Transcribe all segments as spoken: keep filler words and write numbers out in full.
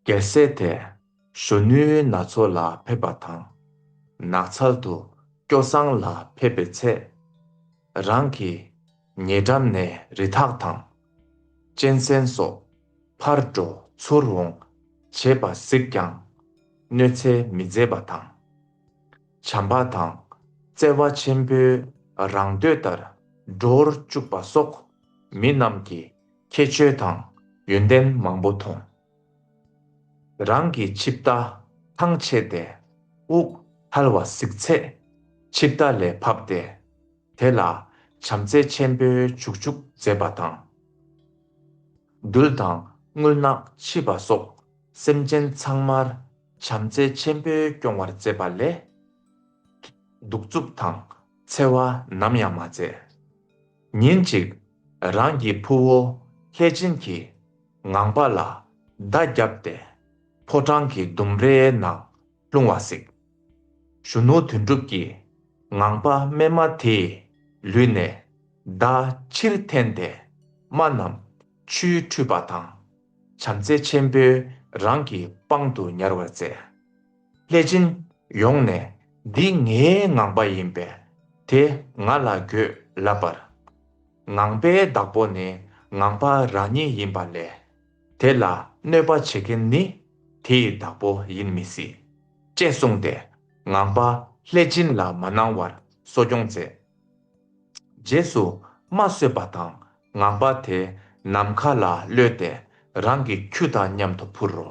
རྒྱལ་སྲས་དེ་གཞོན་ནུའི་ན་ཚོད་ལ་ཕེབས་པ་དང་། ནགས་ཚལ་དུ་སྐྱོ་བསང་ལ་ཕེབས་པའི་ཚེ། རང་གི་ཉེ་འགྲམ་ནས་རི་དྭགས་དང་། གཅན་གཟན་སོགས་ཕར་འགྲོ་ཚུར་འོང་བྱེད་པ་གཟིགས་ཀྱང་གནོད་འཚེ་མི་མཛད་པ་དང་། བྱམས་པ་དང་བརྩེ་བ་ཆེན་པོས་རང་འདོད་ལྟར་འགྲོར་བཅུག་པ་སོགས་མི་རྣམས་ཀྱི་ཁྱད་ཆོས་དང་ཡོན་ཏན་མང་པོ་མཐོང་། རང་གི་ཆིབས་རྟ་ཐང་ཆད་དེ་དབུགས་ཐལ་བ་གཟིགས་ཚེ། ཆིབས་རྟ་ལས་བབས་ཏེ་དེ་ལ་བྱམས་བརྩེ་ཆེན་པོས་བྱུག་བྱུག་མཛད་པ་དང་། རྡུལ་དང་རྔུལ་ནག་མཆིས་པ་སོགས་སེམས་ཅན་ཚང་མར་བྱམས་བརྩེ་ཆེན་པོས་སྐྱོང་བར་མཛད་པ་ལས། གདུག་རྩུབ་དང་འཚེ་བ་ནམ་ཡང་མ་མཛད། ཉིན་གཅིག་རང་གི་ཕུ་བོ་ལྷས་སྦྱིན་གྱིས་ངང་པ་ལ་མདའ་བརྒྱབ་སྟེ་ཕོ་བྲང་གི་ལྡུམ་རའི་ནང་ལྷུང་བ་གཟིགས། གཞོན་ནུ་དོན་གྲུབ་ཀྱིས་ངང་པ་རྨས་མ་དེའི་ལུས་ནས་མདའ་ཕྱིར་འཐེན་ཏེ་རྨ་རྣམས་ཆུས་འཁྲུད་པ་དང་། བྱམས་བརྩེ་ཆེན་པོས་རང་གི་པང་དུ་ཉར་བར་མཛད། ལྷས་སྦྱིན་ཡོང་ནས་འདི་ངའི་ངང་པ་ཡིན་པས་དེ་ང་ལ་དགོས་ལབ་པར། ངང་པའི་བདག་པོ་ནི་ངང་པ་རང་ཉིད་ཡིན་པ་ལས། དེ་ལ་གནོད་པ་བྱེད་མཁན་ནི་དེ་ཡི་བདག་པོ་ཡིན་མི་སྲིད། ཅེས་གསུངས་ཏེ་ངང་པ་ལྷས་སྦྱིན་ལ་མ་གནང་བར་གསོ་སྐྱོང་མཛད། རྗེས་སུ་རྨ་གསོས་པ་དང་ངང་པ་དེ་ནམ་མཁའ་ལ་གློད་དེ་རང་གི་ཁྱུ་དང་མཉམ་དུ་འཕུར་རོ།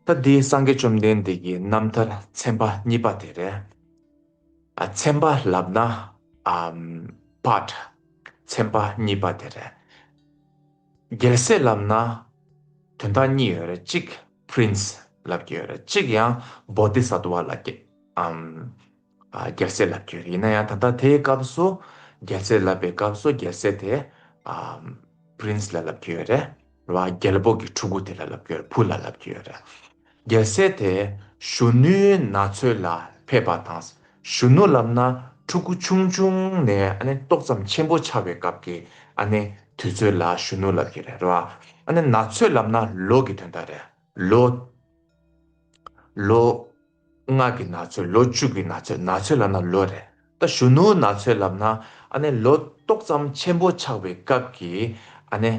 ད་འདི་སངས་རྒྱས་བཅོམ་ལྡན་འདས་ཀྱི་རྣམ་ཐར་ཚན་པ་གཉིས་པ་དེ་རེད། ཨ་ཚན་པ་ལབ་ན་ཨམ་part ཚན་པ་གཉིས་པ་དེ་རེད། རྒྱལ་སྲས་ལབ་ན་དོན་དག་གཉིས་ཡོད་རེད། གཅིག་prince ལབ་ཀྱི་ཡོད་རེད། གཅིག་ཡང་བོ་དྷི་སཏྭ་ལ་སྐྱེ་ཨམ་ཨ་རྒྱལ་སྲས་ལབ་ཀྱི་ཡོད་རེད། ཡིན་ན་ཡང་ད་ལྟ་དེའི་སྐབས་སུ་རྒྱལ་སྲས་ལབ་པའི་སྐབས་སུ་རྒྱལ་སྲས་དེ་ཨམ་prince ལ་ལབ་ཀྱི་ཡོད་རེད། རེད་བ། རྒྱལ་པོ་གི་ཕྲུ་གུ་དེ་ལ་ལབ་ཀྱི་ཡོད་རེད། བུ་ལ་ལབ་ཀྱི་ཡོད་རེད། རྒྱལ་སྲས་དེ་གཞོན་ནུའི་ན་ཚོད་ལ་ཕེབས་པ་དང་། གཞོན་ནུ་ལབ་ན་ཕྲུ་གུ་ཆུང་ཆུང་ནས་ཨ་ནི་ཏོག་ཙམ་ཆེན་པོ་ཆགས་པའི་སྐབས་ཀྱི་ཨ་ནི་དུས་ཚོད་ལ་གཞོན་ནུ་ལབ་ཀྱི་རེད། རེད་བ། ཨ་ནི་ན་ཚོད་ལབ་ན་ལོ་གི་དོན་དག་རེད། ལོ། ལོ་ལྔ་གི་ན་ཚོད། ལོ་བཅུ་གི་ན་ཚོད། ན་ཚོད་ལབ་ན་ལོ་རེད། ད་གཞོན་ནུ་ན་ཚོད་ལབ་ན་ཨ་ནི་ལོ་ཏོག་ཙམ་ཆེན་པོ་ཆགས་པའི་སྐབས་ཀྱི་ཨ་ནི་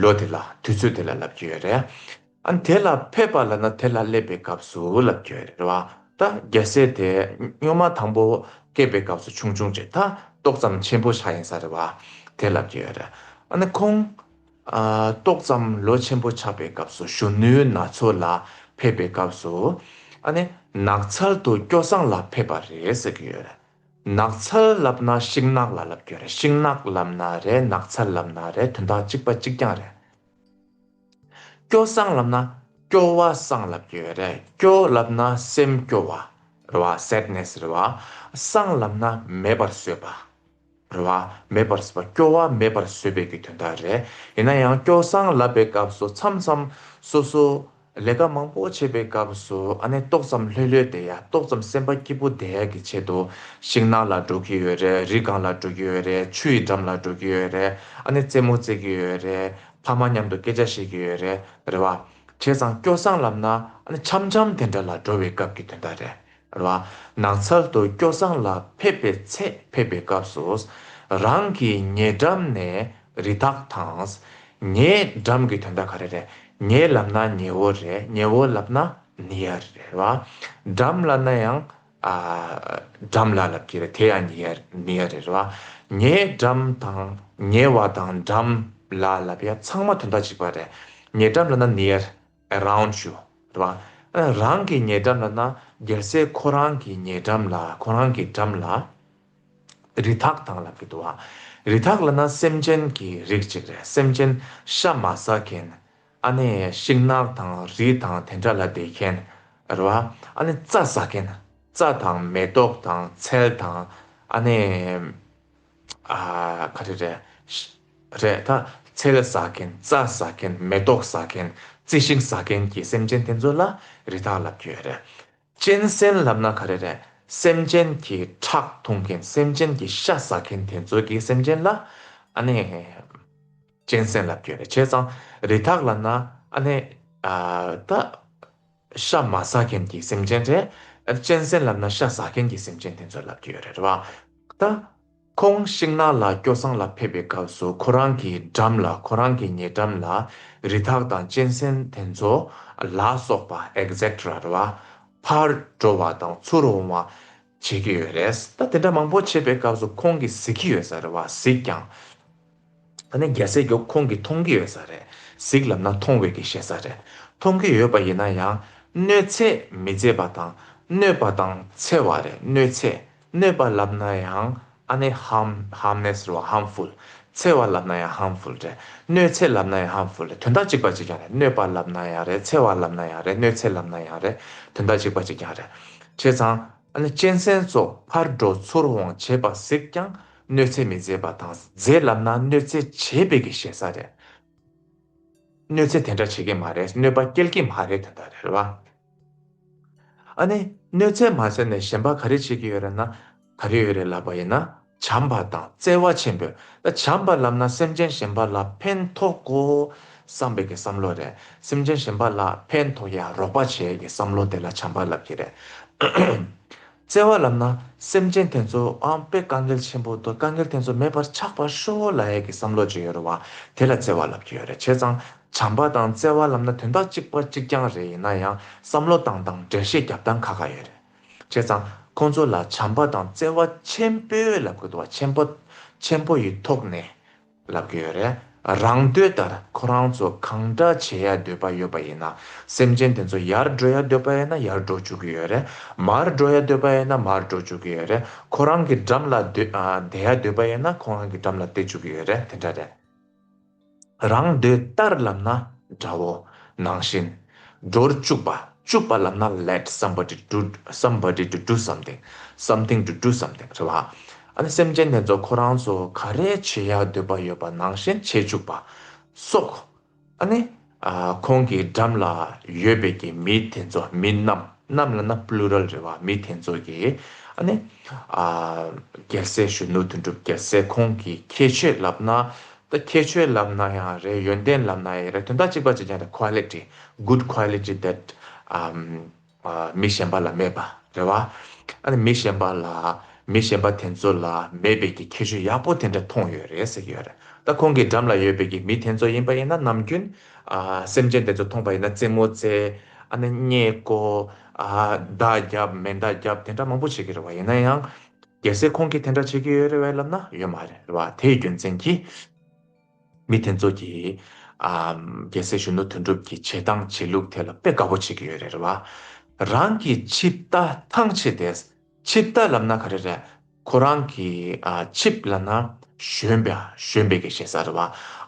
ལོ་དེ་ལ། དུས་ཚོད་དེ་ལ་ལབ་ཀྱི་ཡོད་རེད། ཨ་ནི་དེ་ལ་ཕེབས་པ་ལབ་ན་དེ་ལ་སླེབས་པའི་སྐབས་སུ་ལབ་ཀྱི་ཡོད་རེད། རེད་བ། ད་རྒྱལ་སྲས་དེ་སྔོན་མ་དང་པོ་སྐྱེས་པའི་སྐབས་སུ་ཆུང་ཆུང་བྱས། ད་ཏོག་ཙམ་ཆེན་པོ་ཆགས་ཡིན་ས་རེད་བ། དེ་ལབ་ཀྱི་ཡོད་རེད། ཨ་ནི་ཁོང་ཨ་ཏོག་ཙམ་ལོ་ཆེན་པོ་ཆགས་པའི་སྐབས་སུ། གཞོན་ནུའི་ན་ཚོད་ལ་ཕེབས་པའི་སྐབས་སུ་ཨ་ནི་ནགས་ཚལ་དུ་སྐྱོ་བསང་ལ་ཕེབས་པ་རེད་ཟེར་གྱི་ཡོད་རེད། ནགས་ཚལ་ལབ་ན་ཤིང་ནགས་ལ་ལབ་ཀྱི་ཡོད་རེད། ཤིང་ནགས་ལབ་ན་རེད། ནགས་ཚལ་ལབ་ན་རེད། དོན་དག་གཅིག་པ་གཅིག་རྐྱང་རེད། སྐྱོ་བསང་ལབ་ན་སྐྱོ་བ་བསང་ལབ་ཀྱི་ཡོད་རེད། སྐྱོ་ལབ་ན་སེམས་སྐྱོ་བ་རེད་བ། sadness རེད་བ། བསང་ལབ་ན་མེད་པར་བཟོས་པ་རེད་བ། མེད་པར་བཟོས་པ། སྐྱོ་བ་མེད་པར་བཟོས་པའི་གི་དོན་དག་རེད། ཡིན་ན་ཡང་སྐྱོ་བསང་ལབ་པའི་སྐབས་སུ་མཚམས་མཚམས་སོ་སོ་ལས་ཀ་མང་པོ་བྱེད་པའི་སྐབས་སུ་ཨ་ནི་ཏོག་ཙམ་ལྷོད་ལྷོད་བསྡད་ཡ། ཏོག་ཙམ་སེམས་པ་སྐྱིད་པོ་བསྡད་ཡ་གི་ཆེད་དུ་ཤིང་ནགས་ལ་འགྲོ་གི་ཡོད་རེད། རི་སྒང་ལ་འགྲོ་གི་ཡོད་རེད། ཆུ་ཡི་འགྲམ་ལ་འགྲོ་གི་ཡོད་རེད། ཨ་ནི་རྩེད་མོ་རྩེ་གི་ཡོད་རེད། ཕ་མ་མཉམ་དུ་སྐད་ཆ་བཤད་ཀྱི་ཡོད་རེད། རེད་བ། བྱས་ཙང་སྐྱོ་བསང་ལབ་ན་ཨ་ནི་འཆམ་འཆམ་དེ་འདྲ་ལ་འགྲོ་བའི་སྐབས་ཀྱི་དོན་དག་རེད། རེད་བ། ནགས་ཚལ་དུ་སྐྱོ་བསང་ལ་ཕེབས་པའི་ཚེ། ཕེབས་པའི་སྐབས་སུ་རང་གི་ཉེ་འགྲམ་ནས་རི་དྭགས་དང་། ཉེ་འགྲམ་གྱི་དོན་དག་ག་རེ་རེད། ཉེ་ལབ་ན་ཉེ་བོ་རེད། ཉེ་བོ་ལབ་ན་near རེད་བ། འགྲམ་ལབ་ན་ཡང་ཨ་འགྲམ་ལ་ལབ་ཀྱི་རེད། དེ་ཡང་near near རེད་བ། ཉེ་འགྲམ་དང་ཉེ་བ་དང་འགྲམ་ལ་ལབ་ཡ་ཚང་མ་དོན་དག་གཅིག་པ་རེད། ཉེ་འགྲམ་ལབ་ན་near around you རེད་བ། རང་གི་ཉེ་འགྲམ་ལབ་ན་རྒྱལ་སྲས་ཁོ་རང་གི་ཉེ་འགྲམ་ལ། ཁོ་རང་གི་འགྲམ་ལ་རི་དྭགས་དང་ལབ་ཀྱི་འདུག་བ། རི་དྭགས་ལབ་ན་སེམས་ཅན་གྱི་རིགས་གཅིག་རེད། སེམས་ཅན་ཤ་མ་ཟ་མཁན། ཨ་ནི་ཤིང་ནགས་དང་རི་དང་དེ་འདྲ་ལ་བསྡད་མཁན་རེད་བ། ཨ་ནི་རྩྭ་ཟ་མཁན། རྩྭ་དང་མེ་ཏོག་དང་ཚལ་དང་ཨ་ནི་ཨ་ག་རེ་རེད། རེད་ད། ཚལ་ཟ་མཁན། རྩྭ་ཟ་མཁན། མེ་ཏོག་ཟ་མཁན། རྩི་ཤིང་ཟ་མཁན་གྱི་སེམས་ཅན་དེ་ཚོ་ལ་རི་དྭགས་ལབ་ཀྱི་ཡོད་རེད། གཅན་གཟན་ལབ་ན་ག་རེ་རེད། སེམས་ཅན་གྱི་ཁྲག་འཐུང་མཁན། སེམས་ཅན་གྱི་ཤ་ཟ་མཁན་དེ་ཚོ་གི་སེམས་ཅན་ལ་ཨ་ནི་གཅན་གཟན་ལབ་ཀྱི་ཡོད་རེད། བྱས་ཙང་རི་དྭགས་ལབ་ན་ཨ་ནི་ ཨ་ད་ཤ་མ་ཟ་མཁན་གྱི་སེམས་ཅན་རེད། གཅན་གཟན་ལབ་ན་ཤ་ཟ་མཁན་གྱི་སེམས་ཅན་དེ་ཚོ་ལབ་ཀྱི་ཡོད་རེད་རེད་བ། ད་ཁོང་ཤིང་ནགས་ལ་སྐྱོ་སངས་ལ་ཕེབས་པའི་སྐབས་སུ་ཁོ་རང་གི་འགྲམ་ལ་ཁོ་རང་གི་ཉེ་འགྲམ་ལ་རི་དྭགས་དང་གཅན་གཟན་དེ་ཚོ་ལ་སོགས་པ་ཨེག་ཟེག་ཊ་ར་རེད་བ། ཕར་འགྲོ་བ་དང་ཚུར་འོང་བ་བྱེད་ཀྱི་ཡོད་རེད། ད་དེ་འདྲ་མང་པོ་བྱེད་པའི་སྐབས་སུ་ཁོང་གིས་གཟིགས་ཀྱི་ཡོད་ས་རེད་བ། གཟིགས་ཀྱང་། ཨ་ནི་རྒྱལ་སྲས་མགྱོགས་ཁོང་གིས་མཐོང་གི་ཡོད་ས་རེད། གཟིགས་ལབ་ན་མཐོང་བའི་གི་ཞེ་ས་རེད། མཐོང་གི་ཡོད་པ་ཡིན་ན་ཡང་གནོད་འཚེ་མི་མཛད་པ་དང་གནོད་པ་དང་འཚེ་བ་རེད། གནོད་འཚེ་གནོད་པ་ལབ་ན་ཡང་ཨ་ནི་ཧམ་ཧམ་ནེ་སི་རེད་བ། ཧམ་ཕུལ། འཚེ་བ་ལབ་ན་ཡང་ཧམ་ཕུལ་རེད། གནོད་འཚེ་ལབ་ན་ཡང་ཧམ་ཕུལ་རེད། དོན་དག་གཅིག་པ་གཅིག་རྐྱང་རེད། གནོད་པ་ལབ་ན་ཡང་རེད། འཚེ་བ་ལབ་ན་ཡང་རེད། གནོད་འཚེ་ལབ་ན་ཡང་རེད། དོན་དག་གཅིག་པ་གཅིག་རྐྱང་རེད། བྱས་ཙང་ཨ་ནི་གཅན་གཟན་ཚོ་ཕར་འགྲོ་ཚུར་འོང་བྱེད་པ་གཟིགས་ཀྱང་གནོད་འཚེ་མི་མཛད་པ་དང་། མཛད་ལབ་ན་གནོད་འཚེ་བྱེད་པའི་གི་ཞེ་ས་རེད། གནོད་འཚེ་དེ་འདྲ་བྱེད་ཀྱི་མ་རེད། གནོད་པ་སྐྱེལ་གྱི་མ་རེད། དོན་དག་རེད་བ། ཨ་ནི་གནོད་འཚེ་མ་ཟད་ནས་གཞན་པ་ག་རེ་བྱེད་ཀྱི་ཡོད་རེད་ན། ག་རེ་ཡོད་རེད་ལབ་པ་ཡིན་ན། བྱམས་པ་དང་བརྩེ་བ་ཆེན་པོས། ད་བྱམས་པ་ལབ་ན་སེམས་ཅན་གཞན་པ་ལ་ཕན་ཐོགས་དགོས་བསམ་པའི་གི་བསམ་བློ་རེད། སེམས་ཅན་གཞན་པ་ལ་ཕན་ཐོགས་ཡ་རོགས་པ་བྱེད་ཡ་གི་བསམ་བློ་དེ་ལ་བྱམས་པ་ལབ་ཀྱི་རེད། བརྩེ་བ་ལབ་ན་སེམས་ཅན་དེ་ཚོ་ཨང་དཔེ་དཀའ་ངལ་ཆེན་པོ་འདུག་དཀའ་ངལ་དེ་ཚོ་མེད་པར་ཆགས་པར་ཤོག་ལབ་ཡ་གི་བསམ་བློ་ཅིག་ཡོད་རེད་བ། དེ་ལ་བརྩེ་བ་ལབ་ཀྱི་ཡོད་རེད། བྱས་ཙང་བྱམས་པ་དང་བརྩེ་བ་ལབ་ན་དོན་དག་གཅིག་པ་གཅིག་རྐྱང་རེད། ཡིན་ན་ཡང་བསམ་བློ་བཏང་སྟངས་འགྲེལ་བཤད་རྒྱབ་སྟངས་ཁག་ཁག་ཡོད་རེད། བྱས་ཙང་ཁོང་ཚོ་ལ་བྱམས་པ་དང་བརྩེ་བ་ཆེན་པོས་ལབ་དགོས་འདུག་བ། ཆེན་པོ་ཆེན་པོ་ཡི་ཐོག་ནས་ལབ་ཀྱི་ཡོད་རེད། རང་འདོད་ལྟར་ཁོ་རང་ཚོ་གང་འདྲ་བྱེད་ཡ་འདོད་པ་ཡོད་པ་ཡིན་ན། སེམས་ཅན་དེ་ཚོ་ཡར་འགྲོ་ཡ་འདོད་པ་ཡིན་ན་ཡར་འགྲོ་བཅུག་གི་ཡོད་རེད། མར་འགྲོ་ཡ་འདོད་པ་ཡིན་ན་མར་འགྲོ་བཅུག་གི་ཡོད་རེད། ཁོ་རང་གི་འགྲམ་ལ་སྡོད་ཨ་བསྡད་ཡ་འདོད་པ་ཡིན་ན་ཁོ་རང་གི་འགྲམ་ལ་བསྡད་བཅུག་གི་ཡོད་རེད། དེ་འདྲ་རེད། རང་འདོད་ལྟར་ལབ་ན་འདྲ་བོ་ནང་བཞིན། འགྲོར་བཅུག་པ། བཅུག་པ་ལབ་ན་let somebody do somebody to do something, something to do something རེད་བ། ཨ་ནི་སེམས་ཅན་དེ་ཚོ་ཁོ་རང་ཚོ་ག་རེ་བྱེད་ཡག་འདོད་པ་ཡོད་པ་ནང་བཞིན་བྱེད་བཅུག་པ་སོགས། ཨ་ནི་ཨ་ཁོང་གི་འགྲམ་ལ་ཡོད་པའི་གི་མི་དེ་ཚོ། མི་རྣམས། རྣམས་ལབ་ན་པུ་ལུ་རལ་རེད་བ། མི་དེ་ཚོ་གི་ཨ་ནི་ཨ་རྒྱལ་སྲས་གཞོན་ནུ་དོན་གྲུབ་རྒྱལ་སྲས་ཁོང་གི་ཁྱད་ཆོས་ལབ་ན། ད་ཁྱད་ཆོས་ལབ་ན་ཡང་རེད། ཡོན་ཏན་ལབ་ན་ཡང་རེད། དོན་དག་གཅིག་པ་གཅིག་རྐྱང་རེད། quality, good quality that, um, uh, མི་གཞན་པ་ལ་མེད་པ་རེད་བ། ཨ་ནི་མི་གཞན་པ་ལ་མི་གཞན་པ་དེ་ཚོ་ལ་མེད་པའི་གི་ཁྱད་ཆོས་ཡག་པོ་དེ་འདྲ་མཐོང་ཡོད་རེད་ཟེར་གྱི་ཡོད་རེད། ད་ཁོང་གི་འགྲམ་ལ་ཡོད་པའི་གི་མི་དེ་ཚོ་ཡིན་པ་ཡིན་ན་ནམ་རྒྱུན་ཨ་སེམས་ཅན་དེ་ཚོ་མཐོང་པ་ཡིན་ན་རྩེད་མོ་རྩེ། ཨ་ནི་བརྙས་བཀོལ། ཨ་མདའ་རྒྱབ་མེ་མདའ་རྒྱབ་དེ་འདྲ་མང་པོ་བྱེད་ཀྱི་རེད་བ། ཡིན་ན་ཡང་། རྒྱལ་སྲས་ཁོང་གིས་དེ་འདྲ་བྱེད་ཀྱི་ཡོད་རེད་བས་ལབ་ན་ཡོད་མ་རེད་བ། དེའི་རྒྱུ་མཚན་གྱིས་མི་དེ་ཚོ་གིས་ཨམ་རྒྱལ་སྲས་གཞོན་ནུ་དོན་གྲུབ་ཀྱི་བྱེད་སྟངས་བྱེད་ལུགས་དེ་ལ་དཔེ་དགའ་པོ་བྱེད་ཀྱི་ཡོད་རེད་བ། རང་གི་ཆིབས་རྟ་ཐང་ཆད་དེ། ཆིབས་རྟ་ལབ་ན་ག་རེ་རེད། ཁོ་རང་གི་ཨ་ཆིབས་ལབ་ན་ཞོན་པ། ཞོན་པའི་གི་ཞེ་ས་རེད་བ།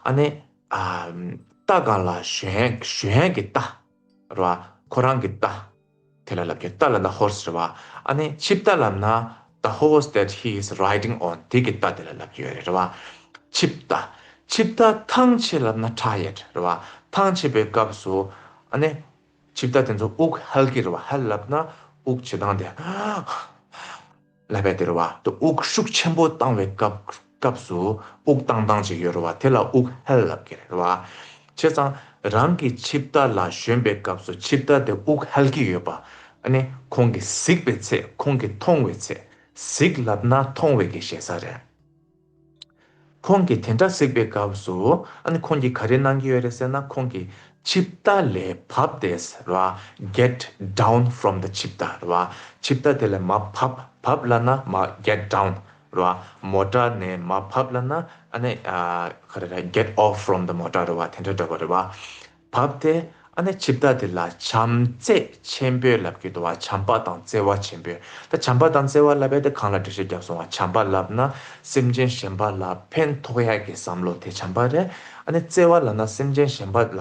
ཨ་ནི་ཨམ་རྟ་སྒང་ལ་ཞོན་ཞོན་ཡ་གི་རྟ་རེད་བ། ཁོ་རང་གི་རྟ། དེ་ལ་ལབ་ཀྱི། རྟ་ལབ་ན་ཧོར་སི་རེད་བ། ཨ་ནི་ཆིབས་རྟ་ལབ་ན་the horse that he is riding on དེ་གི་རྟ་དེ་ལ་ལབ་ཀྱི་ཡོད་རེད་རེད་བ། ཆིབས་རྟ། ཆིབས་རྟ་ཐང་ཆད་ལབ་ན་ཊ་ཡར་རེད་བ། ཐང་ཆད་པའི་སྐབས་སུ་ཨ་ནི་ཆིབས་རྟ་དེ་ཚོ་དབུགས་ཧལ་གྱི་རེད་བ། ཧལ་ལབ་ན་དབུགས་ཆད་སྟངས་དེ། ལབ་པ་དེ་རེད་བ། དེ་དབུགས་ཤུགས་ཆེན་པོ་བཏང་བའི་སྐབས་སྐབས་སུ་དབུགས་བཏང་སྟངས་ཅིག་ཡོད་རེད་བ། དེ་ལ་དབུགས་ཧལ་ལབ་ཀྱི་རེད་བ། བྱས་ཙང་རང་གི་ཆིབས་རྟ་ལ་ཞོན་པའི་སྐབས་སུ་ཆིབས་རྟ་དེ་དབུགས་ཧལ་གྱི་ཡོད་པ། ཨ་ནི་ཁོང་གིས་གཟིགས་པའི་ཚེ། ཁོང་གིས་མཐོང་བའི་ཚེ། གཟིགས་ལབ་ན་མཐོང་བའི་གི་ཞེ་ས་རེད། ཁོང་གིས་དེ་འདྲ་གཟིགས་པའི་སྐབས་སུ་ཨ་ནི་ཁོང་གིས་ག་རེ་གནང་གི་ཡོད་རེད་ཟེར་ན། ཁོང་གིས་ཆིབས་རྟ་ལས་བབས་ཏེ་ར། Get down from the ཆིབས་རྟ་ར། ཆིབས་རྟ་དེ་ལས་མར་བབས། བབས་ལབ་ན་མར། Get down ར། མོ་ཊ་ནས་མར་བབས་ལབ་ན་ཨ་ནི་ཨ་ག་རེ་རེད། Get off from the motor ར་བ། དེ་འདྲ་འདྲ་བ་རེད་བ། བབས་ཏེ་ཨ་ནི་ཆིབས་རྟ་དེ་ལ་བྱམས་བརྩེ་ཆེན་པོས་ལབ་ཀྱི་འདུག་བ། བྱམས་པ་དང་བརྩེ་བ་ཆེན་པོས། ད་བྱམས་པ་དང་བརྩེ་བ་ལབ་པ་དེ་གང་ལ་འགྲེལ་བཤད་བརྒྱབ་སོང་བ། བྱམས་པ་ལབ་ན་སེམས་ཅན་གཞན་པ་ལ་ཕན་ཐོགས་ཡག་གི་བསམ་བློ་དེ་བྱམས་པ་རེད། ཨ་ནི་བརྩེ་བ་ལབ་ན་སེམས་ཅན་གཞན་པ་ལ་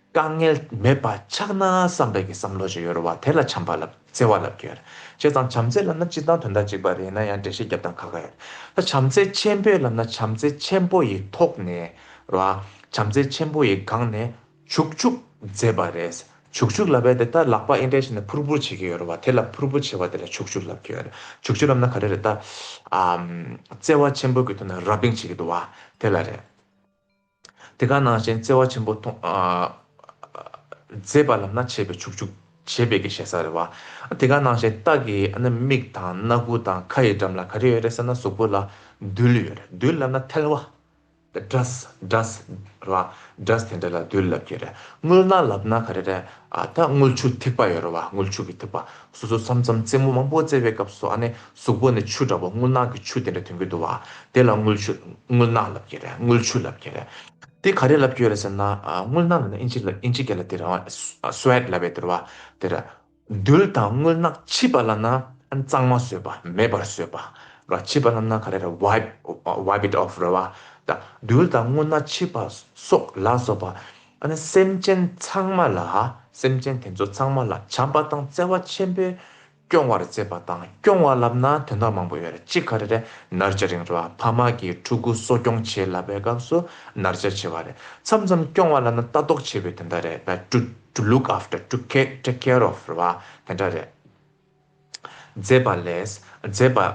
དཀའ་ངལ་མེད་པ་ཆགས་ན་བསམ་པའི་གི་བསམ་བློ་ཞིག་ཡོད་རེད་བ། དེ་ལ་བྱམས་པ་ལབ། བརྩེ་བ་ལབ་ཀྱི་ཡོད་རེད། བྱས་ཙང་བྱམས་བརྩེ་ལབ་ན་སྤྱིར་བཏང་དོན་དག་གཅིག་པ་རེད། ཡིན་ན་ཡང་འགྲེལ་བཤད་རྒྱབ་སྟངས་ཁག་ཁག་ཡོད་རེད། ད་བྱམས་བརྩེ་ཆེན་པོས་ལབ་ན་བྱམས་བརྩེ་ཆེན་པོ་ཡི་ཐོག་ནས་ར། བྱམས་བརྩེ་ཆེན་པོ་ཡི་སྒང་ནས་བྱུག་བྱུག་མཛད་པ་རེད། བྱུག་བྱུག་ལབ་པ་དེ་ད་ལག་པ་འདི་འདྲ་བྱས་ནས་ཕུར་བུར་བྱེད་ཀྱི་ཡོད་རེད་བ། དེ་ལ་ཕུར་བུར་བྱེད་པ་དེ་ལ་བྱུག་བྱུག་ལབ་ཀྱི་ཡོད་རེད། བྱུག་བྱུག་ལབ་ན་ག་རེ་རེད། ད་ཨམ་བརྩེ་བ་ཆེན་པོ་གི་ཐོག་ནས་རབ་བིང་བྱེད་ཀྱི་འདུག་བ། དེ་ལ་རེད། དེ་ག་ནང་བཞིན་བརྩེ་བ་ཆེན་པོ་མཐོང་ཨ་ མཛེས་པ་ལབ་ན་བྱེད་པའི་ཕྱུག་ཕྱུག་བྱེད་པའི་གི་ཞེ་ས་རེད་བ། དེ་ག་ནང་བཞིན་རྟ་གི་ཨ་ནི་མིག་དང་སྣ་ཁུག་དང་ཁ་ཡི་འགྲམ་ལ་ག་རེ་ཡོད་རེད་ཟེར་ན་གཟུགས་པོ་ལ་རྡུལ་ཡོད་རེད། རྡུལ་ལབ་ན་ཐལ་བ། dust dust རེད་བ། dust དེ་འདྲ་ལ་རྡུལ་ལབ་ཀྱི་རེད། དངུལ་སྣ་ལབ་ན་ག་རེ་རེད། ཨ་ད་དངུལ་ཆུ་ཐིགས་པ་ཡོད་རེད་བ། དངུལ་ཆུ་གི་ཐིགས་པ། སོ་སོ་མཚམས་མཚམས་རྩེད་མོ་མང་པོ་རྩེ་བའི་སྐབས་སུ་ཨ་ནི་གཟུགས་པོ་ནས་ཆུ་འདྲ་པོ་དངུལ་སྣ་གི་ཆུ་དེ་འདྲ་ཐོན་གྱི་འདུག་བ། དེ་ལ་དངུལ་ཆུ་དངུལ་སྣ་ལབ་ཀྱི་རེད། དངུལ་ཆུ་ལབ་ཀྱི་རེད། དེ་ག་རེ་ལབ་ཀྱི་ཡོད་རེད་ཟེར་ན། ཨ་དངུལ་སྣ་ལབ་ན་ཨིན་ཇི་ལ་ཨིན་ཇི་སྐད་ལ་དེ་རེད་བ། sweat ལབ་པའི་དེ་རེད་བ། དེ་རེད། རྡུལ་དང་རྔུལ་ནག་ཕྱིས་པ་ལབ་ན་ཨ་གཙང་མ་བཟོས་པ། མེད་པར་བཟོས་པ་ར། ཕྱིས་པ་ལབ་ན་ག་རེ་རེད། wipe wipe it off རེད་བ། ད་རྡུལ་དང་རྔུལ་ནག་ཕྱིས་པ་སོགས་ལ་སོགས་པ། ཨ་ནི་སེམས་ཅན་ཚང་མ་ལ། སེམས་ཅན་དེ་ཚོ་ཚང་མ་ལ་བྱམས་པ་དང་བརྩེ་བ་ཆེན་པོས་སྐྱོང་བར་མཛད་པ་དང་། སྐྱོང་བ་ལབ་ན་དོན་དག་མང་པོ་ཡོད་རེད། གཅིག་ག་རེ་རེད། nurturing རེད་བ། ཕ་མ་གིས་ཕྲུ་གུ་གསོ་སྐྱོང་བྱེད་ལབ་པའི་སྐབས་སུ་nurture བྱེད་པ་རེད། མཚམས་མཚམས་སྐྱོང་བ་ལབ་ན་ལྟ་རྟོག་བྱེད་པའི་དོན་དག་རེད། like to to look after, to care, take care of རེད་བ། དེ་འདྲ་རེད། མཛེས་པ་ལས། མཛེས་པ།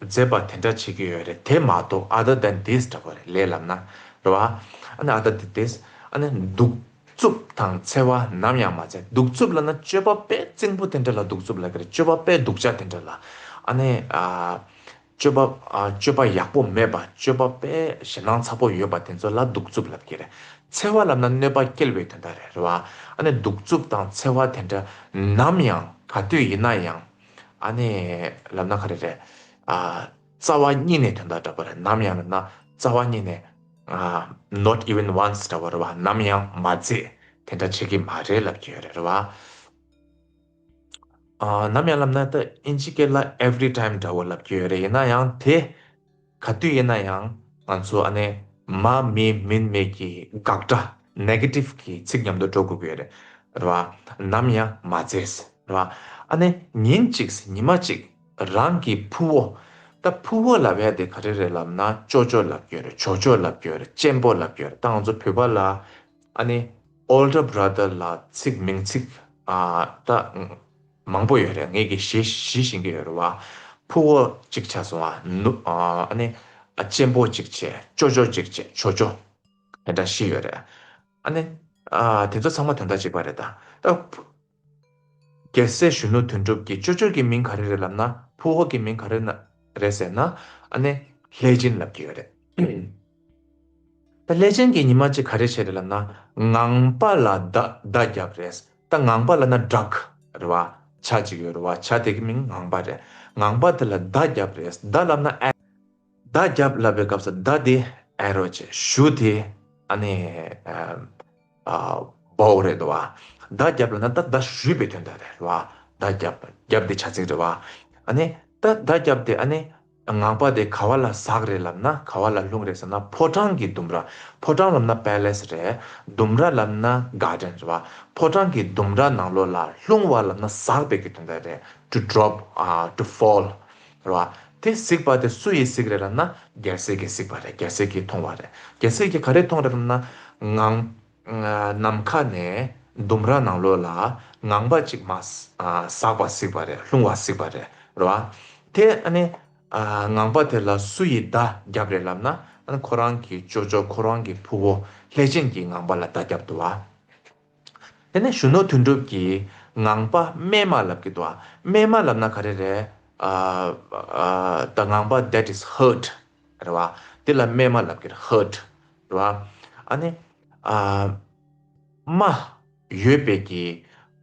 མཛེས་པ་དེ་འདྲ་བྱེད་ཀྱི་ཡོད་རེད། དེ་མ་གཏོགས། other than this འདྲ་པོ་རེད། ལས་ལབ་ན་རེད་བ། ཨ་ནི་other than this ཨ་ནི་གདུག་རྩུབ་དང་འཚེ་བ་ནམ་ཡང་མ་མཛད། གདུག་རྩུབ་ལབ་ན་སྤྱོད་པ་དཔེ་རྩིང་པོ་དེ་འདྲ་ལ་གདུག་རྩུབ་ལབ་ཀྱི་རེད། སྤྱོད་པ་དཔེ་སྡུག་ཅག་དེ་འདྲ་ལ། ཨ་ནི་ཨ། སྤྱོད་པ། ཨ། སྤྱོད་པ་ཡག་པོ་མེད་པ། སྤྱོད་པ་དཔེ་ཞེད་སྣང་ཚ་པོ་ཡོད་པ་དེ་ཚོ་ལ་གདུག་རྩུབ་ལབ་ཀྱི་རེད། འཚེ་བ་ལབ་ན་གནོད་པ་སྐྱེལ་བའི་དོན་དག་རེད། རེད་བ། ཨ་ནི་གདུག་རྩུབ་དང་འཚེ་བ་དེ་འདྲ་ནམ་ཡང་། ག་དུས་ཡིན་ན་ཡང་། ཨ་ནི་ལབ་ན་ག་རེ་རེད། ཨ། རྩ་བ་ཉིད་ནས་དོན་དག་འདྲ་པོ་རེད། ནམ་ཡང་ལབ་ན་རྩ་བ་ཉིད་ནས། ཨ། not even once འདྲ་པོ་རེད་བ། ནམ་ཡང་མ་མཛད། དེ་འདྲ་བྱེད་ཀྱི་མ་རེད་ལབ་ཀྱི་ཡོད་རེད། རེད་བ། ཨ། ནམ་ཡང་ལབ་ན་ད་ཨིན་ཇི་སྐད་ལ་every time འདྲ་བོ་ལབ་ཀྱི་ཡོད་རེད། ཡིན་ན་ཡང་དེ་ག་དུས་ཡིན་ན་ཡང་ང་ཚོ་ཨ་ནི་མ་མི་མིན་མེད་ཀྱི་དགག་སྒྲ། negative གི་ཚིག་མཉམ་དུ་འགྲོ་དགོས་ཀྱི་ཡོད་རེད། རེད་བ། ནམ་ཡང་མ་མཛད། རེད་བ། ཨ་ནི་ཉིན་གཅིག་ཉི་མ་གཅིག་རང་གི་ཕུ་བོ། ད་ཕུ་བོ་ལབ་ཡ་དེ་ག་རེ་རེད་ལབ་ན་ཅོ་ཅོ་ལབ་ཀྱི་ཡོད་རེད། ཇོ་ཇོ་ལབ་ཀྱི་ཡོད་རེད། གཅེན་པོ་ལབ་ཀྱི་ཡོད་རེད། ད་ང་ཚོ་བོད་པ་ལ། ཨ་ནི་older brother ལ་ཚིག་མིང་ཚིག་ཨ། ད་མང་པོ་ཡོད་རེད། ངས་ཀྱི་ཞི་ཞི་ཞིང་གི་ཡོད་རེད་བ། ཕུ་བོ་གཅིག་ཆགས་སོང་བ། ནུ། ཨ། ཨ་ནི་ཨ། གཅེན་པོ་གཅིག་བྱས། ཅོ་ཅོ་གཅིག་བྱས། ཇོ་ཇོ། དེ་འདྲ་ཞི་ཡོད་རེད། ཨ་ནི་ཨ། དེ་ཚོ་ཚང་མ་དོན་དག་གཅིག་པ་རེད་ད། ད། རྒྱལ་སྲས་གཞོན་ནུ་དོན་གྲུབ་ཀྱི་ཅོ་ཅོ་གི་མིང་ག་རེ་རེད་ལབ་ན། ཕུ་བོ་གི་མིང་ག་རེ་ན་རེད་ཟེར་ན། ཨ་ནི་ལྷས་སྦྱིན་ལབ་ཀྱི་ཡོད་རེད། ད་ལྷས་སྦྱིན་གྱིས་ཉི་མ་གཅིག་ག་རེ་བྱས་རེད་ལབ་ན། ངང་པ་ལ་མདའ་མདའ་བརྒྱབ་རེད། ད་ངང་པ་ལབ་ན་བྲག་རེད་བ། བྱ་གཅིག་ཡོད་རེད་བ། བྱ་དེ་གི་མིང་ངང་པ་རེད། ངང་པ་དེ་ལ་མདའ་བརྒྱབ་རེད། མདའ་ལབ་ན་ཨ། མདའ་བརྒྱབ་ལབ་པའི་སྐབས་སུ་མདའ་དེ་arrow བྱས། གཞུ་དེ་ཨ་ནི་ཨ་bow རེད་འདུག་བ། མདའ་བརྒྱབ་ལབ་ན་ད་མདའ་གཞུས་པའི་དོན་དག་རེད་བ། མདའ་བརྒྱབ། བརྒྱབ་དེ་བྱ་ཚིག་རེད་བ། ཨ་ནི་ད་མདའ་བརྒྱབ་དེ་ཨ་ནི་ངང་པ་དེ་ག་བ་ལ་ཟག་རེད་ལབ་ན། ག་བ་ལ་ལྷུང་རེད་ཟེར་ན། ཕོ་བྲང་གི་ལྡུམ་ར། ཕོ་བྲང་ལབ་ན་palace རེད། ལྡུམ་ར་ལབ་ན་garden རེད་བ། ཕོ་བྲང་གི་ལྡུམ་ར་ནང་ལོགས་ལ། ལྷུང་བ་ལབ་ན་ཟག་པའི་གི་དོན་དག་རེད། to drop, uh, to fall རེད་བ། དེ་གཟིགས་པ་དེ་སུ་ཡིས་གཟིགས་རེད་ལབ་ན། རྒྱལ་སྲས་ཀྱིས་གཟིགས་པ་རེད། རྒྱལ་སྲས་ཀྱིས་མཐོང་བ་རེད། རྒྱལ་སྲས་ཀྱིས་ག་རེ་མཐོང་རེད་ལབ་ན། ངང་། ནམ་མཁའ་ནས་ལྡུམ་ར་ནང་ལོགས་ལ་ངང་པ་གཅིག་མར་ཟག་པ་གཟིགས་པ་རེད། ལྷུང་བ་གཟིགས་པ་རེད། རེད་བ། དེ་ཨ་ནི་ངང་པ་དེ་ལ་སུ་ཡིས་མདའ་བརྒྱབ་རེད་ལབ་ན། ཨ་ནི་ཁོ་རང་གི་ཅོ་ཅོ། ཁོ་རང་གི་ཕུ་བོ་ལྷས་སྦྱིན་གྱིས་ངང་པ་ལ་མདའ་བརྒྱབ་འདུག་བ། དེ་ནས་གཞོན་ནུ་དོན་གྲུབ་ཀྱིས་ངང་པ་རྨས་མ་ལབ་ཀྱི་འདུག་བ། རྨས་མ་ལབ་ན་ག་རེ་རེད། ཨ། ཨ། ད་ངང་པ་that is hurt རེད་བ། དེ་ལ་རྨས་མ་ལབ་ཀྱི་རེད། hurt རེད་བ། ཨ་ནི་ཨ། རྨ་ཡོད་པའི་གི།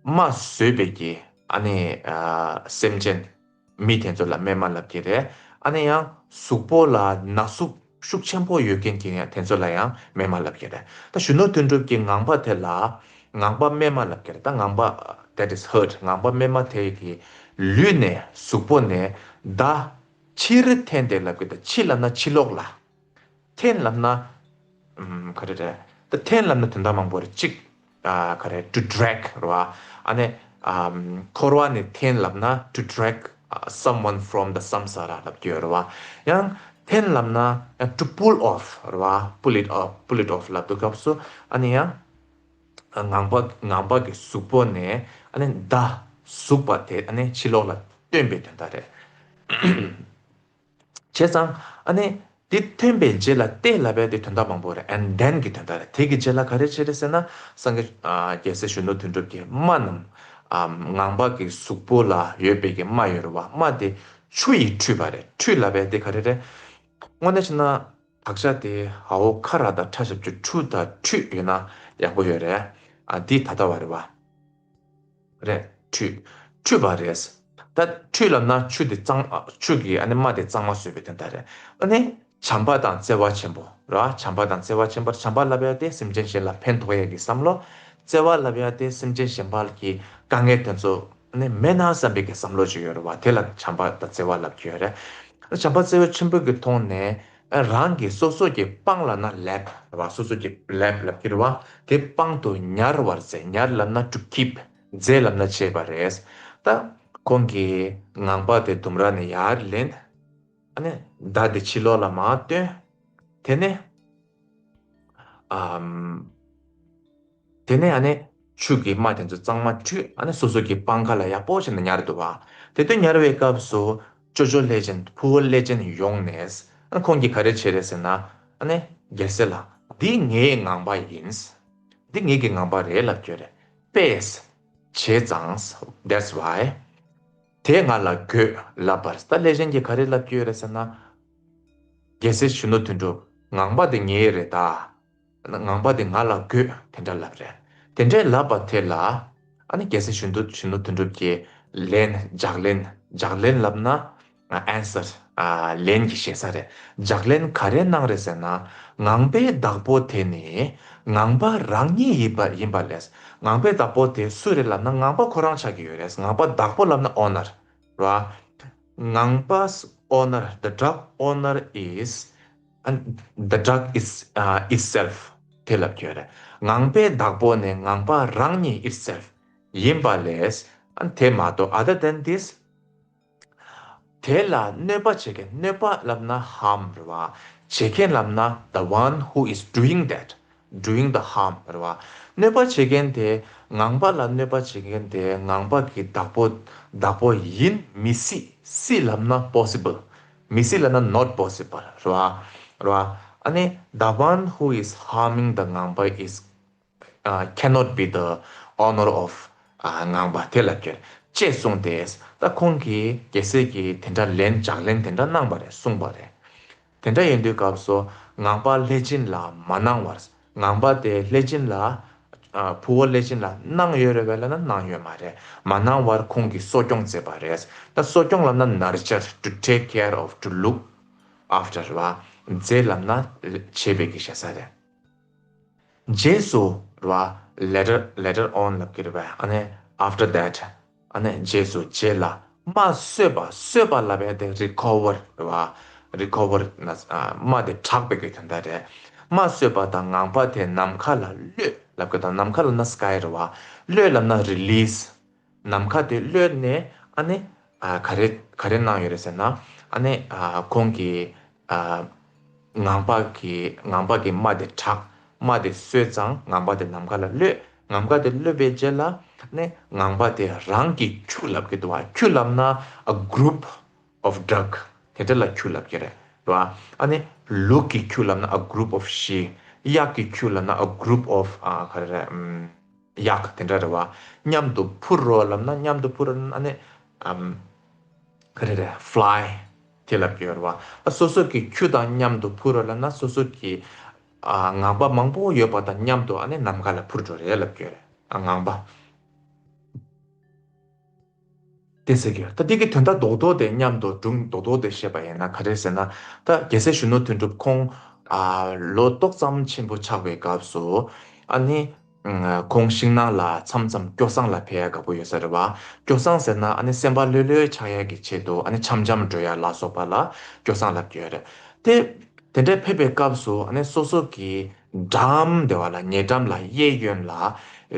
རྨ་བཟོས་པའི་གི། ཨ་ནི་ཨ། སེམས་ཅན། མི་དེ་ཚོ་ལ་རྨས་མ་ལབ་ཀྱི་རེད། ཨ་ནི་ཡང་གཟུགས་པོ་ལ་ན་ཟུག་ཤུགས་ཆེན་པོ་ཡོད་མཁན་གྱི་ཡང་དེ་ཚོ་ལ་ཡང་རྨས་མ་ལབ་ཀྱི་རེད། ད་གཞོན་ནུ་དོན་གྲུབ་ཀྱིས་ངང་པ་དེ་ལ་ངང་པ་རྨས་མ་ལབ་ཀྱི་རེད། ད་ངང་པ་that is hurt ངང་པ་རྨས་མ་དེ་གི་ལུས་ནས། གཟུགས་པོ་ནས་མདའ་ཕྱིར་འཐེན་ཏེ་ལབ་ཀྱི། ད་ཕྱི་ལབ་ན་ཕྱི་ལོགས་ལ། འཐེན་ལབ་ན། ཨམ། ག་རེ་རེད། ད་འཐེན་ལབ་ན་དོན་དག་མང་པོ་རེད། གཅིག་ཨ། ག་རེ། to drag རེད་བ། ཨ་ནི་ཨམ། འཁོར་བ་ནས་འཐེན་ལབ་ན། to drag, uh, someone from the samsara ལབ་ཀྱི་ཡོད་རེད་བ། ཡང་འཐེན་ལབ་ན་ཡང་to pull off རེད་བ། pull it off, pull it off ལབ་དུས་སྐབས་སུ་ཨ་ནི་ཡང་ངང་པ། ངང་པ་གི་གཟུགས་པོ་ནས་ཨ་ནི་མདའ་ཟུག་པ་དེ་ཨ་ནི་ཕྱི་ལོགས་ལ་བཏོན་པའི་དོན་དག་རེད། བྱས་ཙང་ཨ་ནི་ དེ་ཐོན་པའི་རྗེས་ལ་ཏེ་ལབ་ཡ་དེ་དོན་དག་མང་པོ་རེད། and then གི་དོན་དག་རེད། དེ་གི་རྗེས་ལ་ག་རེ་བྱས་རེད་ཟེར་ན། སངས་རྒྱས་ཨ་རྒྱལ་སྲས་གཞོན་ནུ་དོན་གྲུབ་ཀྱིས་རྨ་རྣམས་ཨ་ངང་པ་གི་གཟུགས་པོ་ལ་ཡོད་པའི་གི་རྨ་ཡོད་རེད་བ། རྨ་དེ་ཆུ་ཡིས་འཁྲུས་པ་རེད། འཁྲུས་ལབ་ཡ་དེ་ག་རེ་རེད། དངོས་གནས་བྱས་ན་དག་ཆ་དེ་ཧ་འོ་ཁ་ར་དང་ཁྲ་ཞབས་ཀྱུ་ཁྲུ་དང་ཁྲུས་ཡོད་ན་ཡག་པོ་ཡོད་རེད། ཨ་འདི་ད་ལྟ་བ་རེད་བ། རེད། འཁྲུས། འཁྲུས་པ་རེད། ད་འཁྲུས་ལབ་ན་ཆུ་དེ་གཙང་ཨ་ཆུ་གི་ཨ་ནི་རྨ་དེ་གཙང་མ་བཟོས་པའི་དོན་དག་རེད། ཨ་ནི་བྱམས་པ་དང་བརྩེ་བ་ཆེན་པོ་ར། བྱམས་པ་དང་བརྩེ་བ་ཆེན་པོ། བྱམས་པ་ལབ་ཡ་དེ་སེམས་ཅན་གཞན་ལ་ཕན་ཐོགས་ཡ་གི་བསམ་བློ། བརྩེ་བ་ལབ་ཡ་དེ་སེམས་ཅན་གཞན་པ་གི་དཀའ་ངལ་དེ་ཚོ་ཨ་ནི་མེད་ན་བསམ་པའི་གི་བསམ་བློ་ཅིག་ཡོད་རེད་བ། དེ་ལ་བྱམས་པ་དང་བརྩེ་བ་ལབ་ཀྱི་ཡོད་རེད། བྱམས་པ་བརྩེ་བ་ཆེན་པོ་གི་ཐོག་ནས་རང་གི་སོ་སོ་གི་པང་ལབ་ན་ལེབ་རེད་བ། སོ་སོ་གི་ལེབ་ལབ་ཀྱི་རེད་བ། དེ་པང་དུ་ཉར་བར་མཛད། ཉར་ལབ་ན་to keep། མཛད་ལབ་ན་བྱེད་པ་རེད། ད་ཁོང་གིས་ངང་པ་དེ་ལྡུམ་ར་ནས་ཡར་ལེན། ཨ་ནི་མདའ་དེ་ཕྱི་ལོགས་ལ་མར་བཏོན། དེ་ནས་ཨམ། དེ་ནས་ཨ་ནི་ཆུ་གི་རྨ་དེ་ཚོ་གཙང་མ་འཁྲུས། ཨ་ནི་སོ་སོ་གི་པང་ཁ་ལ་ཡག་པོ་བྱས་ནས་ཉར་འདུག་བ། དེ་དུས་ཉར་བའི་སྐབས་སུ་ཅོ་ཅོ་ལྷས་བྱིན། ཕུ་བོ་ལྷས་བྱིན་ཡོང་ནས་ཨ་ནི་ཁོང་གིས་ག་རེ་བྱས་རེད་ཟེར་ན། ཨ་ནི་རྒྱལ་སྲས་ལ་འདི་ངའི་ངང་པ་ཡིན། འདི་ངེད་ཀྱི་ངང་པ་རེད་ལབ་ཀྱི་ཡོད་རེད། པས་བྱས་ཙང་། That's why། དེ་ང་ལ་དགོས་ལབ་པར། ད་ལྷས་བྱིན་གྱིས་ག་རེ་ལབ་ཀྱི་ཡོད་རེད་ཟེར་ན། རྒྱལ་སྲས་གཞོན་ནུ་དོན་གྲུབ་ངང་པ་དེ་ངའི་རེད་ད། ངང་པ་དེ་ང་ལ་དགོས་དེ་འདྲ་ལབ་རེད། དེ་འདྲའི་ལབ་པ་དེ་ལ་ཨ་ནི་རྒྱལ་སྲས་གཞོན་ནུ་གཞོན་ནུ་དོན་གྲུབ་ཀྱིས་ལན། ལྗགས་ལན། ལྗགས་ལན་ལབ་ན་ཨན་སར། ལན་གྱི་ཞེ་ས་རེད། ལྗགས་ལན་ག་རེ་གནང་རེད་ཟེར་ན། ངང་པའི་བདག་པོ་དེ་ནི་ངང་པ་རང་ཉིད་ཡིན་པ་ཡིན་པ་ལས། ངང་པའི་བདག་པོ་དེ་སུ་རེད་ལབ་ན་ངང་པ་ཁོ་རང་ཆགས་ཀྱི་ཡོད་རེད། ངང་པ་བདག་པོ་ལབ་ན་owner ར། ངང་པ་owner, the drug owner is, and the drug is, uh, itself དེ་ལབ་ཀྱི་ཡོད་རེད། ངང་པའི་བདག་པོ་ནི་ངང་པ་རང་ཉིད་itself ཡིན་པ་ལས། ཨ་དེ་མ་གཏོགས། Other than this དེ་ལ་གནོད་པ་བྱེད་མཁན། གནོད་པ་ལབ་ན་harm རེད་བ། བྱེད་མཁན་ལབ་ན་the one who is doing that, doing the harm རེད་བ། གནོད་པ་བྱེད་མཁན་དེ། ངང་པ་ལ་གནོད་པ་བྱེད་མཁན་དེ་ངང་པ་གི་བདག་པོ། བདག་པོ་ཡིན་མི་སྲིད། སྲིད་ལབ་ན་possible། མི་སྲིད་ལབ་ན་not possible རེད་བ། རེད་བ། ཨ་ནི་the one who is harming the ངང་པ is uh, cannot be the owner of uh, ངང་པ་དེ་ལ་ཁྱེར་ཅེས་གསུངས་ཏེ། ད་ཁོང་གིས་རྒྱལ་སྲས་ཀྱིས་དེ་འདྲ་ལན། ལྗགས་ལན་དེ་འདྲ་གནང་བ་རེད། གསུངས་པ་རེད། དེ་འདྲ་ཡིན་དུས་སྐབས་སུ་ངང་པ་ལྷས་བྱིན་ལ་མ་གནང་བར། ངང་པ་དེ་ལྷས་བྱིན་ལ། ཨ་ཕུ་བོ་ལྷས་བྱིན་ལ་གནང་ཡོད་རེད་པས་ལབ་ན་གནང་ཡོད་མ་རེད། མ་གནང་བར་ཁོང་གིས་གསོ་སྐྱོང་མཛད་པ་རེད། ད་གསོ་སྐྱོང་ལབ་ན་nurture, to take care of, to look after རེད་བ། མཛད་ལབ་ན་བྱེད་པའི་གི་ཞེ་ས་རེད། རྗེས་སུ་རེད་བ། later, later on ལབ་ཀྱི་རེད་བ། ཨ་ནི་after that ཨ་ནི་རྗེས་སུ། རྗེས་ལ་རྨ་གསོས་པ། གསོས་པ་ལབ་ཡ་དེ་recover རེད་བ། recover ན་ཨ་རྨ་དེ་དྲག་པའི་གི་དོན་དག་རེད། རྨ་གསོས་པ་དང་ངང་པ་དེ་ནམ་མཁའ་ལ་གློད་ལབ་ཀྱི་དང་། ནམ་མཁའ་ལབ་ན་sky རེད་བ། གློད་ལབ་ན་release ནམ་མཁའ་དེ་གློད་ནས་ཨ་ནི་ཨ་ག་རེ་ག་རེ་གནང་ཡོད་རེད་ཟེར་ན། ཨ་ནི་ཨ་ཁོང་གིས་ཨ་ངང་པ་གི་ངང་པ་གི་རྨ་དེ་དྲག་རྨ་དེ་གསོས་ཙང་ངང་པ་དེ་ནམ་མཁའ་ལ་གློད། ངང་པ་དེ་གློད་པའི་རྗེས་ལ་ནི་ངང་པ་དེ་རང་གི་ཁྱུ་ལབ་ཀྱི་འདུག་བ། ཁྱུ་ལབ་ན་a group of duck དེ་འདྲ་ལ་ཁྱུ་ལབ་ཀྱི་རེད་བ། ཨ་ནི་ལུག་གི་ཁྱུ་ལབ་ན་a group of sheep གཡག་གི་ཁྱུ་ལབ་ན་a group of ཨ་ག་རེ་རེད། ཨམ། གཡག་དེ་འདྲ་རེད་བ། མཉམ་དུ་འཕུར་རོགས་ལབ་ན་མཉམ་དུ་འཕུར་རོགས་ཨ་ནི་ཨམ། ག་རེ་རེད། fly དེ་ལབ་ཀྱི་ཡོད་རེད་བ། ཨ་སོ་སོ་གི་ཁྱུ་དང་མཉམ་དུ་འཕུར་རོགས་ལབ་ན་སོ་སོ་གི་ཨ་ངང་པ་མང་པོ་ཡོད་པ་དང་མཉམ་དུ་ཨ་ནི་ནམ་མཁའ་ལ་འཕུར་འགྲོ་རེད་ལབ་ཀྱི་ཡོད་རེད། ཨ་ངང་པ། དེ་ཟེར་གྱི་ཡོད། ད་འདི་གི་དོན་དག་རྡོག་རྡོག་དེ་མཉམ་དུ་སྒྲུང་རྡོག་རྡོག་དེ་བཤད་པ་ཡིན་ན་ག་རེ་ཟེར་ན། ད་རྒྱལ་སྲས་གཞོན་ནུ་དོན་གྲུབ་ཁོང་ཨ་ལོ་ཏོག་ཙམ་ཆེན་པོ་ཆགས་པའི་སྐབས་སུ་ཨ་ནི་ཁོང་ཤིང་ནགས་ལ་མཚམས་མཚམས་སྐྱོ་བསང་ལ་ཕེབས་ཡ་དགའ་པོ་ཡོད་ས་རེད་བ། སྐྱོ་བསང་ཟེར་ན་ཨ་ནི་སེམས་པ་ལྷོད་ལྷོད་ཆགས་ཡ་གི་ཆེད་དུ་ཨ་ནི་འཆམ་འཆམ་འགྲོ་ཡ་ལ་སོགས་པ་ལ་སྐྱོ་བསང་ལབ་ཀྱི་ཡོད་རེད། དེ་དེ་འདྲའི་ཕེབས་པའི་སྐབས་སུ་ཨ་ནི་སོ་སོ་གི་འགྲམ་དེ་བ་ལ་ཉེ་འགྲམ་ལ་གཡས་གཡོན་ལ་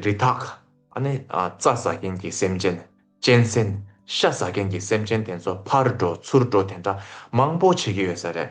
རི་དྭགས་ཨ་ནི་ཨ་རྩྭ་ཟ་མཁན་གྱི་སེམས་ཅན། གཅན་གཟན། ཤ་ཟ་མཁན་གྱི་སེམས་ཅན་དེ་ཚོ་ཕར་འགྲོ་ཚུར་འགྲོ་དེ་འདྲ་མང་པོ་བྱེད་ཀྱི་ཡོད་ས་རེད།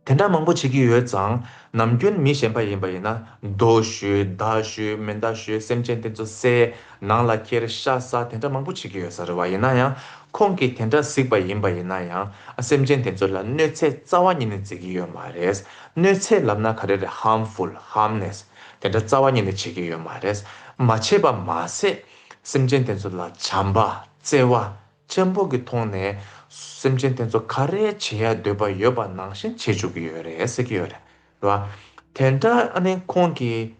དེ་འདྲ་མང་པོ་བྱེད་ཀྱི་ཡོད་ཙང་། ནམ་རྒྱུན་མི་གཞན་པ་ཡིན་པ་ཡིན་ན། རྡོ་གཞུས། མདའ་གཞུས། མེ་མདའ་གཞུས། སེམས་ཅན་དེ་ཚོ་བསད། ནང་ལ་ཁྱེར། ཤ་ཟ། དེ་འདྲ་མང་པོ་བྱེད་ཀྱི་ཡོད་ས་རེད་བ། ཡིན་ན་ཡང་། ཁོང་གིས་དེ་འདྲ་གཟིགས་པ་ཡིན་པ་ཡིན་ན་ཡང་། ཨ། སེམས་ཅན་དེ་ཚོ་ལ་གནོད་འཚེ་རྩ་བ་ཉིད་ནས་བྱེད་ཀྱི་ཡོད་མ་རེད། གནོད་འཚེ་ལབ་ན་ག་རེ་རེད། harmful, harmness. དེ་འདྲ་རྩ་བ་ཉིད་ནས་བྱེད་ཀྱི་ཡོད་མ་རེད། མ་བྱས་པ་མ་ཟད། སེམས་ཅན་དེ་ཚོ་ལ་བྱམས་པ། བརྩེ་བ་ཆེན་པོ་གི་ཐོག་ནས། སེམས་ཅན་དེ་ཚོ་ག་རེ་བྱེད་ཡ་འདོད་པ་ཡོད་པ་ནང་བཞིན་བྱེད་བཅུག་གི་ཡོད་རེད་ཟེར་གྱི་ཡོད་རེད། རེད་བ། དེ་འདྲ་ཨ་ནི་ཁོང་གིས་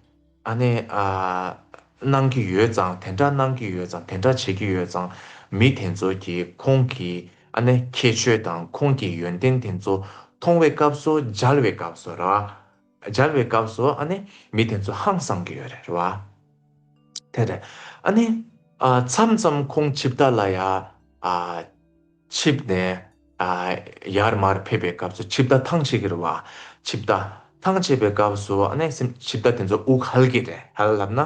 ཨ་ནི། ཨ། གནང་གི་ཡོད་ཙང་། དེ་འདྲ་གནང་གི་ཡོད་ཙང་། དེ་འདྲ་བྱེད་ཀྱི་ཡོད་ཙང་། མི་དེ་ཚོ་གིས་ཁོང་གི་ཨ་ནི་ཁྱད་ཆོས་དང་ཁོང་གི་ཡོན་ཏན་དེ་ཚོ་མཐོང་བའི་སྐབས་སུ། མཇལ་བའི་སྐབས་སུ། རེད་བ། མཇལ་བའི་སྐབས་སུ་ཨ་ནི་མི་དེ་ཚོ་ཧང་སང་གི་ཡོད་རེད། རེད་བ། དེ་རེད། ཨ་ནི། ཨ། མཚམས་མཚམས་ཁོང་ཆིབས་རྟ་ལ་ཡ། ཨ། ཆིབས་ནས། ཨ། ཡར་མར་ཕེབས་པའི་སྐབས་སུ་ཆིབས་རྟ་ཐང་ཆད་ཀྱི་རེད་བ། ཆིབས་རྟ་ཐང་ཆད་པའི་སྐབས་སུ་ཨ་ནི་སེམས། ཆིབས་རྟ་དེ་ཚོ་དབུགས་ཧལ་གྱི་རེད། ཧལ་ལབ་ན།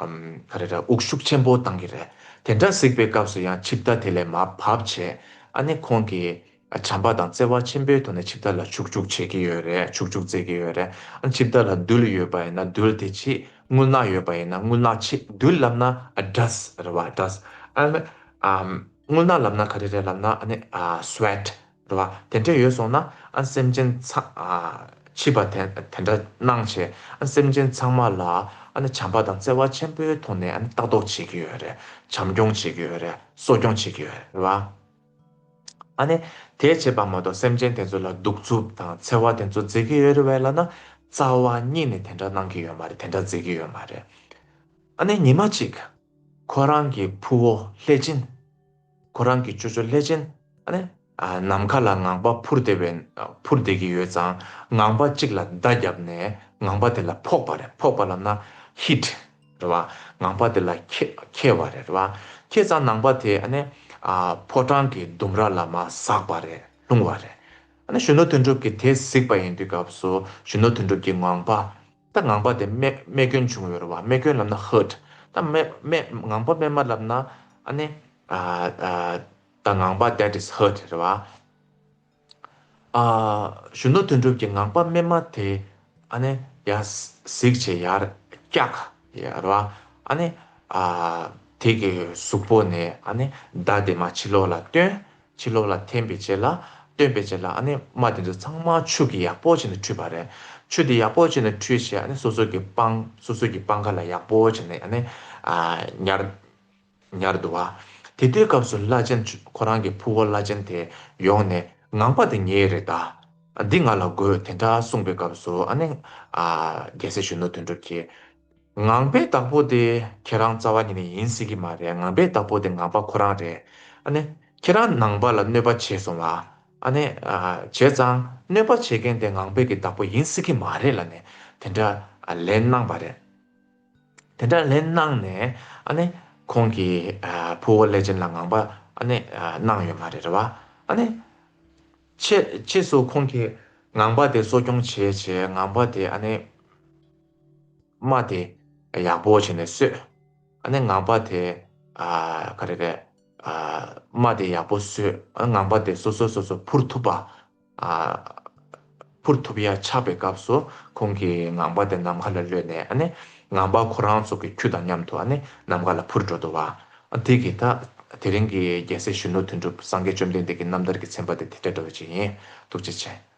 ཨམ། ག་རེ་རེད། དབུགས་ཤུགས་ཆེན་པོ་བཏང་གི་རེད། དེ་འདྲ་གཟིགས་པའི་སྐབས་སུ་ཡང་ཆིབས་རྟ་དེ་ལས་མར་བབས་བྱས། ཨ་ནི་ཁོང་གིས། ཨ། བྱམས་པ་དང་བརྩེ་བ་ཆེན་པོའི་ཐོག་ནས་ཆིབས་རྟ་ལ་ཕྱུག་ཕྱུག་བྱེད་ཀྱི་ཡོད་རེད། ཕྱུག་ཕྱུག་བྱེད་ཀྱི་ཡོད་རེད། ཨ། ཆིབས་རྟ་ལ་རྡུལ་ཡོད་པ་ཡིན་ན་རྡུལ་དེ་ཕྱིས། རྔུལ་ནག་ཡོད་པ་ཡིན་ན་རྔུལ་ནག་ཕྱིས། རྡུལ་ལབ་ན། ཨ། dust རེད་བ། dust། ཨ་ནི། ཨམ། རྔུལ་ནག་ལབ་ན་ག་རེ་རེད་ལབ་ན། ཨ་ནི། ཨ། sweat རེད་བ། དེ་འདྲ་ཡོད་སོང་ན། ཨ། སེམས་ཅན་ཚང་། ཨ། ཆིབས་པ་དེ་དེ་འདྲ་གནང་བྱས། ཨ། སེམས་ཅན་ཚང་མ་ལ། ཨ་ནི། བྱམས་པ་དང་བརྩེ་བ་ཆེན་པོའི་ཐོག་ནས། ཨ་ནི། ལྟ་རྟོག་བྱེད་ཀྱི་ཡོད་རེད། བྱམས་སྐྱོང་བྱེད་ཀྱི་ཡོད་རེད། གསོ་སྐྱོང་བྱེད་ཀྱི་ཡོད་རེད། རེད་བ། ཨ་ནི། དེ་བྱས་པ་མ་གཏོགས་སེམས་ཅན་དེ་ཚོ་ལ་གདུག་རྩུབ་དང་འཚེ་བ་དེ་ཚོ་བྱེད་ཀྱི་ཡོད་རེད་བས་ལབ་ན། རྩ་བ་ཉིད་ནས་དེ་འདྲ་གནང་གི་ཡོད་མ་རེད། དེ་འདྲ་བྱེད་ཀྱི་ཡོད་མ་རེད། ཨ་ནི་ཉི་མ་གཅིག་ཁོ་རང་གི་ཕུ་བོ་ལྷས་སྦྱིན། ཁོ་རང་གི་ཅོ་ཅོ་ལྷས་སྦྱིན། ཨ་ནི། ཨ། ནམ་མཁའ་ལ་ངང་པ་འཕུར་བསྡད་པའི། འཕུར་བསྡད་ཀྱི་ཡོད་ཙང་། ངང་པ་གཅིག་ལ་མདའ་བརྒྱབ་ནས་ངང་པ་དེ་ལ་ཕོག་པ་རེད། ཕོག་པ་ལབ་ན་hit རེད་བ། ངང་པ་དེ་ལ་ཁེ་ཁེལ་བ་རེད། རེད་བ། ཁེལ་ཙང་ནང་པ་དེ། ཨ་ནི། ཨ། ཕོ་བྲང་གི་ལྡུམ་ར་ལ་མར་ཟགས་པ་རེད། ལྷུང་བ་རེད། ཨ་ནི་གཞོན་ནུ་དོན་གྲུབ་ཀྱིས་དེ་གཟིགས་པ་ཡིན་དུས་སྐབས་སུ། གཞོན་ནུ་དོན་གྲུབ་ཀྱི་ངང་པ། ད་ངང་པ་དེ་རྨས་རྨས་སྐྱོན་བྱུང་ཡོད་རེད་བ། རྨས་སྐྱོན་ལབ་ན་hurt། ད་རྨས་རྨས་ངང་པ་རྨས་མ་ལབ་ན། ཨ་ནི། ཨ། ཨ། ད་ངང་པ་that is hurt རེད་བ། ཨ། གཞོན་ནུ་དོན་གྲུབ་ཀྱི་ངང་པ་རྨས་མ་དེ། ཨ་ནི། ཡར་གཟིགས་བྱས་ཡར་བཀྱགས་ཡ་རེད་བ། ཨ་ནི། ཨ། དེ་གི་གཟུགས་པོ་ནས། ཨ་ནི། མདའ་དེ་མར་ཕྱི་ལོགས་ལ་བཏོན། ཕྱི་ལོགས་ལ་འཐེན་པའི་རྗེས་ལ། བཏོན་པའི་རྗེས་ལ། ཨ་ནི་རྨ་དེ་ཚོ་ཚང་མ་ཆུ་གིས་ཡག་པོ་བྱས་ནས་བཀྲུས་པ་རེད། ཆུ་དེ་ཡག་པོ་བྱས་ནས་བཀྲུས་བྱས། ཨ་ནི་སོ་སོ་གི་པང་། སོ་སོ་གི་པང་ཁ་ལ་ཡག་པོ་བྱས་ནས། ཨ་ནི། ཨ། ཉར། ཉར་འདུག་བ། དེ་དུས་སྐབས་སུ་བླ་ཆེན། ཁོ་རང་གི་ཕུ་བོ་བླ་ཆེན་དེ་ཡོང་ནས། ངང་པ་དེ་ངའི་རེད་ད། འདི་ང་ལ་དགོས། དེ་འདྲ་གསུངས་པའི་སྐབས་སུ། ཨ་ནི། ཨ། རྒྱལ་སྲས་གཞོན་ནུ་དོན་གྲུབ་ཀྱིས། ངང་པའི་བདག་པོ་དེ་ཁྱེད་རང་རྩ་བ་ཉིད་ནས་ཡིན་སྲིད་ཀྱི་མ་རེད། ངང་པའི་བདག་པོ་དེ་ངང་པ་ཁོ་རང་རེད། ཨ་ནི། ཁྱེད་རང་ནང་པ་ལ་གནོད་པ་བྱས་སོང་བ། ཨ་ནི། ཨ། བྱས་ཙང་གནོད་པ་བྱེད་མཁན་དེ་ངང་པའི་གི་བདག་པོ་ཡིན་སྲིད་ཀྱི་མ་རེད་ལབ་ནས། དེ་འདྲ། ཨ། ལན་གནང་བ་རེད། དེ་འདྲ་ལན་གནང་ནས། ཨ་ནི། ཁོང་གིས། ཨ། ཕུ་བོ་ལྷས་སྦྱིན་ལ་ངང་པ། ཨ་ནི། ཨ། གནང་ཡོད་མ་རེད། རེད་བ། ཨ་ནི། ཕྱིས། ཕྱིས་སུ་ཁོང་གིས་ངང་པ་དེ་གསོ་སྐྱོང་བྱས་བྱས། ངང་པ་དེ། ཨ་ནི། རྨ་དེ་ཡག་པོ་བྱས་ནས་གསོས། ཨ་ནི་ངང་པ་དེ། ཨ། ག་རེ་རེད། ཨ། རྨ་དེ་ཡག་པོ་བཟོས། ཨ། ངང་པ་དེ་སོ་སོ་སོ་སོ་འཕུར་ཐུབ་པ། ཨ། འཕུར་ཐུབ་ཡ་ཆགས་པའི་སྐབས་སུ། ཁོང་གིས་ངང་པ་དེ་ནམ་མཁའ་ལ་གློད་ནས། ཨ་ནི་ངང་པ་ཁོ་རང་ཚོ་གི་ཁྱུ་དང་མཉམ་དུ། ཨ་ནི་ནམ་མཁའ་ལ་འཕུར་འགྲོ་འདུག་བ། ཨ། དེ་གི་ད་དེ་རིང་གི་རྒྱལ་སྲས་གཞོན་ནུ་དོན་གྲུབ་སངས་རྒྱས་བཅོམ་ལྡན་འདས་ཀྱི་རྣམ་ཐར་གྱི་ཚན་པ་དེ་དེ་འདྲ་འདྲ་བོ་ཅིག་ཡིན། ཐུགས་རྗེ་ཆེ།